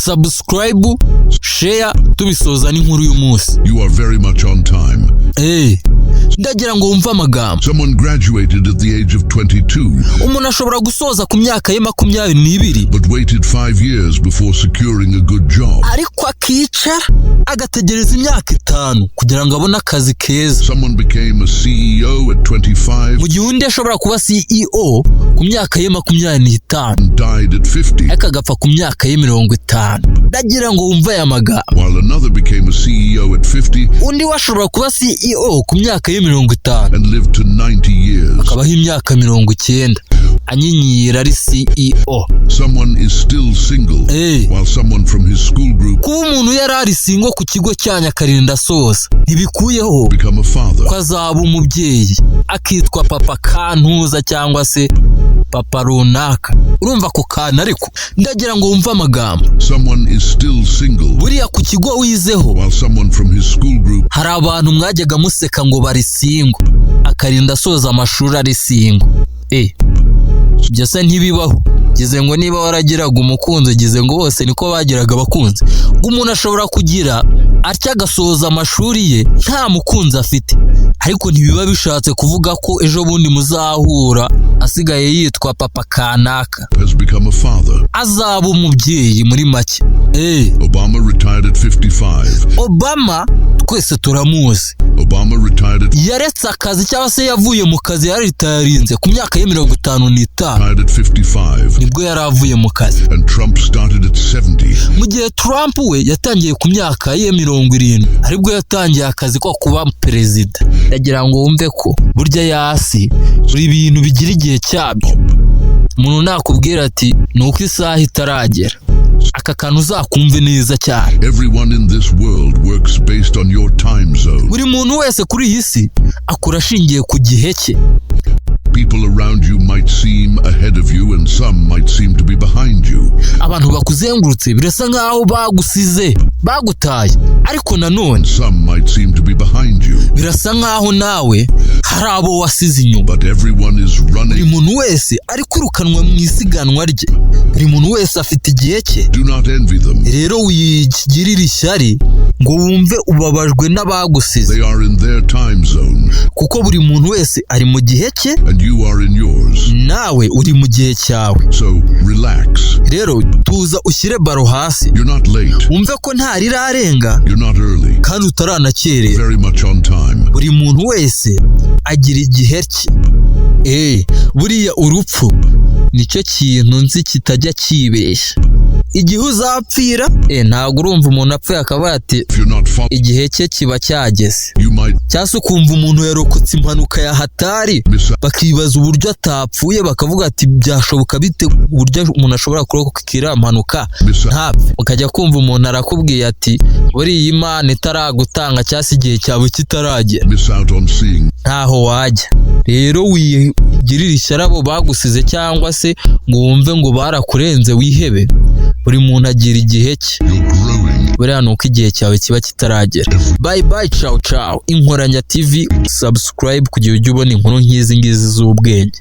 Subscribe, share, tubisoza n'inkuru y'umunsi. You are very much on time. Ndagira ngo wumve amagambo. Someone graduated at the age of 22, Umuntu ashobora gusoza ku myaka ye 22, but waited 5 years before securing a good job. ariko akicara agategereza imyaka 5 kugira ngo abone akazi keza. Someone became a CEO at 25 Mu gihe undi ashobora kuba CEO ku myaka ye 25, and died at 50, ariko agapfa ku myaka ye 50. Ndagira ngo wumve aya magambo. while another became a CEO at 50 Undi we ashobora kuba CEO ku myaka ye 50, and lived to 90 years. akabaho imyaka 90 anyinyira ari CEO. Someone is still single, while someone from his school group Kuba umuntu yari ari single ku kigo cya Nyakarinda asoza, ntibikuyeho become a father. ko azaba umubyeyi, akitwa papa Kantuza cyangwa se papa runaka. Urumva ako kantu? Ariko ndagira ngo wumve amagambo. Someone is still single, Buriya ku kigo wizeho, while someone from his school group hari abantu mwajyaga museka ngo bari single, akarinda asoza amashuri ari single. Ibyo se ntibibaho? Gize ngo niba waragiraga umukunzi, gize ngo bose niko bagiraga abakunzi. Ngo umuntu ashobora kugira atya agasoza amashuri ye nta mukunzi afite, ariko ntibiba bishatse kuvuga ko ejo bundi muzahura asigaye yitwa papa kanaka. has become a father. Azaba umubyeyi muri make. Obama retired at 55. Obama twese turamuzi. Obama retired at Yaretse akazi cyangwa se yavuye mu kazi, yararitarinze ku myaka ye 55. retired at 55, Nibwo yari avuye mu kazi. and Trump started at 70. Mu gihe Trump we yatangiye ku myaka ye 70, aribwo yatangiye akazi ko kuba perezida. Ndagira ngo wumve ko burya yasi buri bintu bigira igihe cyabyo. Umuntu nakubwira ati ni uko isaha itaragera, aka kantu uzakumve neza cyane. Everyone in this world works based on your time zone. Buri muntu wese kuri iyi si akora ashingiye ku gihe cye. People around you might seem ahead of you and some might seem to be behind you. Abantu bakuzengurutse birasa nkaho bagusize, bagutaye, ariko nanone Some might seem to be behind you. birasa nkaho nawe hari abo wasize inyuma. But everyone is Buri running. muntu wese ari kwirukanwa mu isiganwa rye, buri muntu wese afite igihe cye. Do not envy them. Rero wigirira ishyari ngo wumve ubabajwe n'abagusize, They are in their time zone kuko buri muntu wese ari mu gihe cye, and you are in yours. nawe uri mu gihe cyawe. So relax. Rero tuza, ushyire baro hasi, You're not late. wumve ko nta rirarenga You're not early. kandi utaranakerera. Very much on time. Buri muntu wese agira igihe cye. Buriya urupfu nicyo kintu nzi kitajya kibeshya igihe uzapfira. Ntabwo urumva umuntu apfuye akavuga ati If you're not following, igihe cye kiba cyageze, you might cyangwa se ukumva umuntu yarokotse impanuka ya hatari, miss out. bakibaza uburyo atapfuye, bakavuga ati byashoboka bite uburyo umuntu ashobora kurokoka iriya mpanuka Miss out. ntapfe? Ukajya kumva umuntu arakubwiye ati buriya Imana itaragutanga cyangwa se igihe cyawe kitaragera, Miss out on seeing ntaho wajya. Rero wigirira ishyari abo bagusize cyangwa se ngo wumve ngo barakurenze wihebe. Buri muntu agira igihe cye. You're growing. Buriya ni uko igihe cyawe kiba kitaragera. Bye bye, ciao ciao. Inkoranya TV, subscribe kugira ujye ubona inkuru nk'izi ngizi z'ubwenge.